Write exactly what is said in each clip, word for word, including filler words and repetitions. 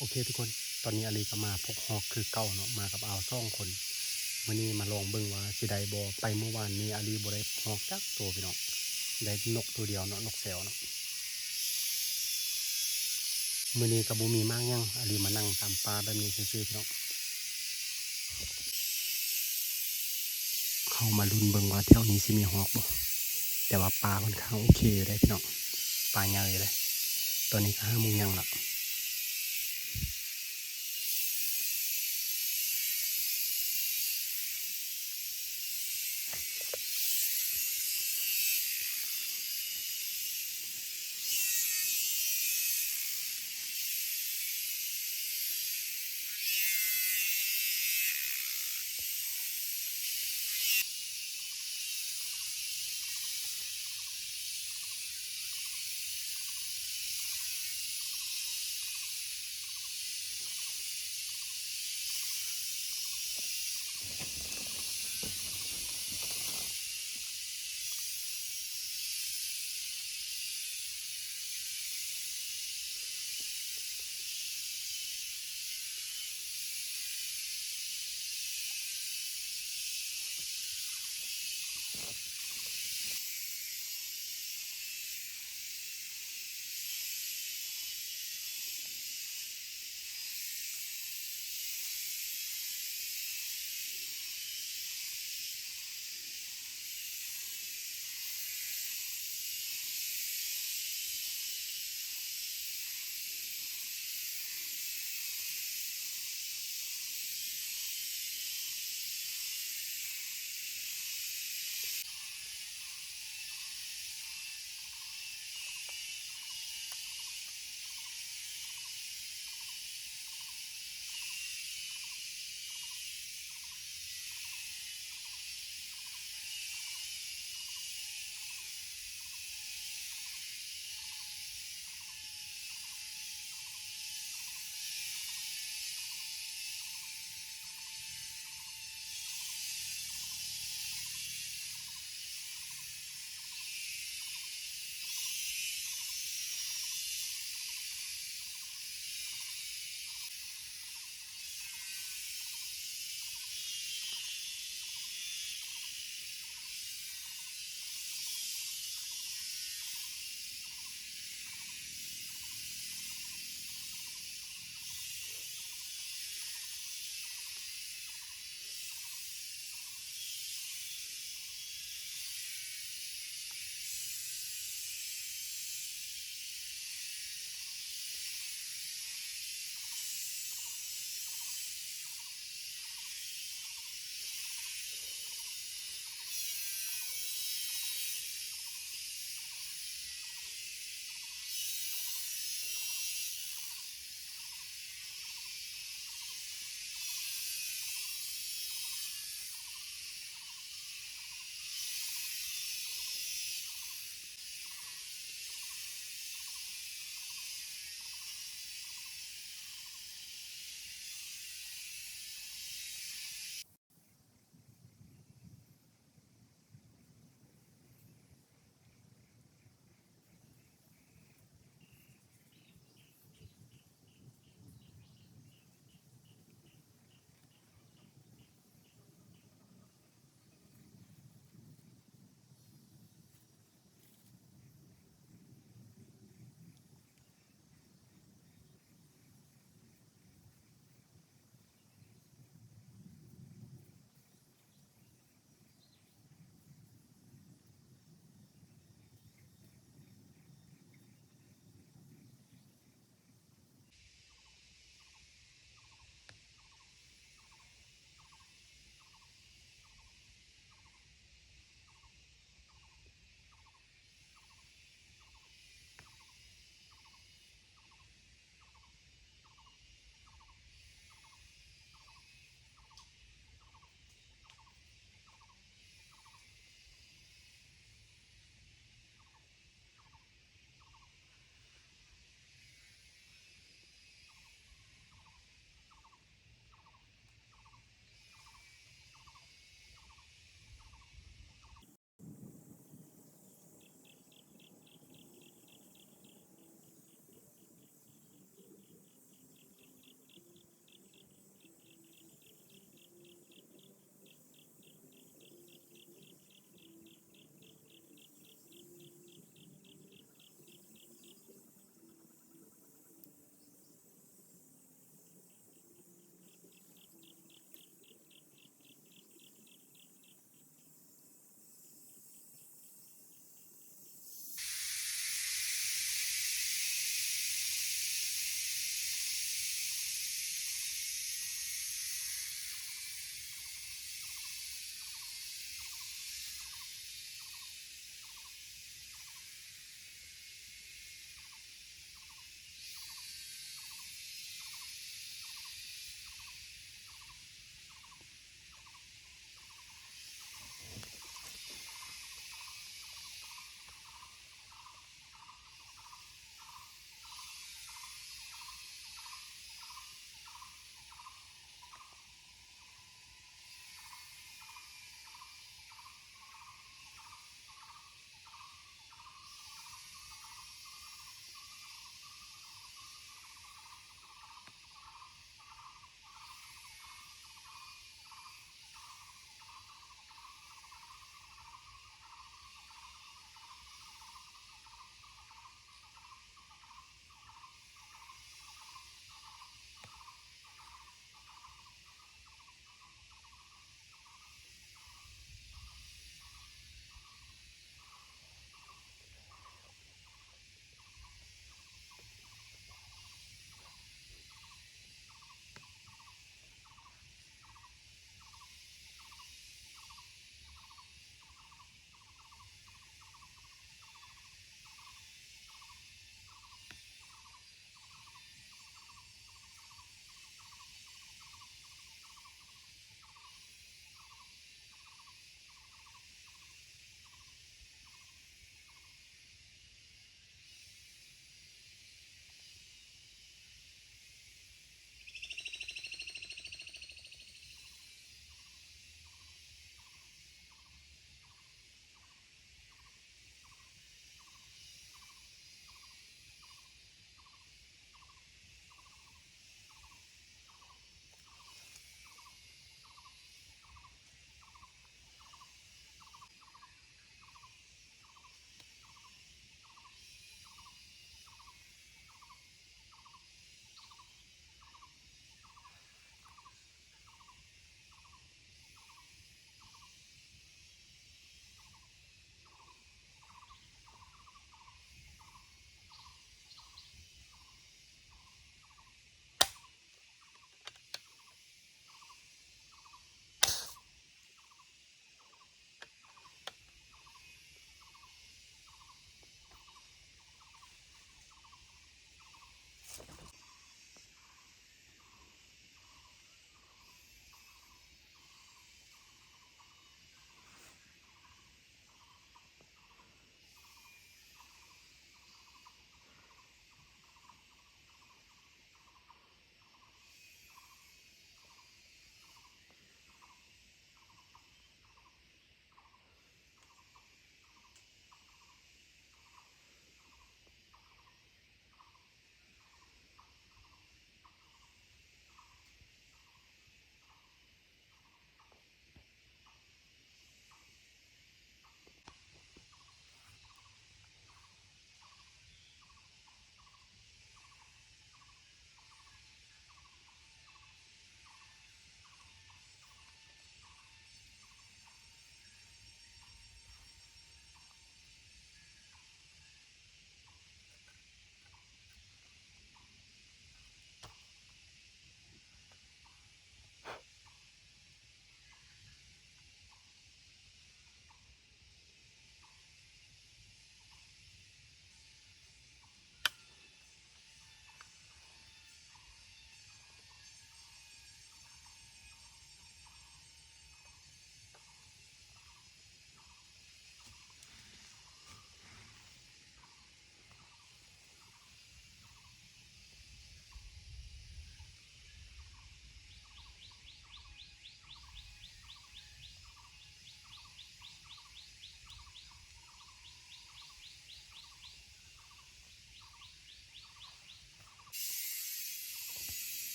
โอเคทุกคน ตอนนี้อาลีก็มาพกฮอกคือเก่าเนาะ มากับอ้าวสองคน มื้อนี้มาลองเบิ่งว่าสิได้บ่ ไปมื้อวานนี้อาลีบ่ได้ฮอกจักโตพี่น้อง ได้นกตัวเดียวเนาะ นกแสวเนาะ มื้อนี้ก็บ่มีมากหยัง อาลีมานั่งตามป่าแบบนี้ซื่อๆพี่น้อง เฮามาลุ้นเบิ่งว่าแถวนี้สิมีฮอกบ่ แต่ว่าป่าค่อนข้างโอเคอยู่เด้พี่น้อง ป่าใหญ่อยู่เด้ ตอนนี้ก็ห้าโมงยังละ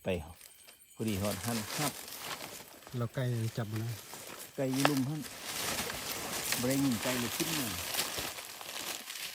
ไป พอดีฮอดหั่นฮับ เราไก่จับมันนะ ไก่อยู่ลุ่มหั่น บ่ได้ยิงไก่เลยขึ้นมา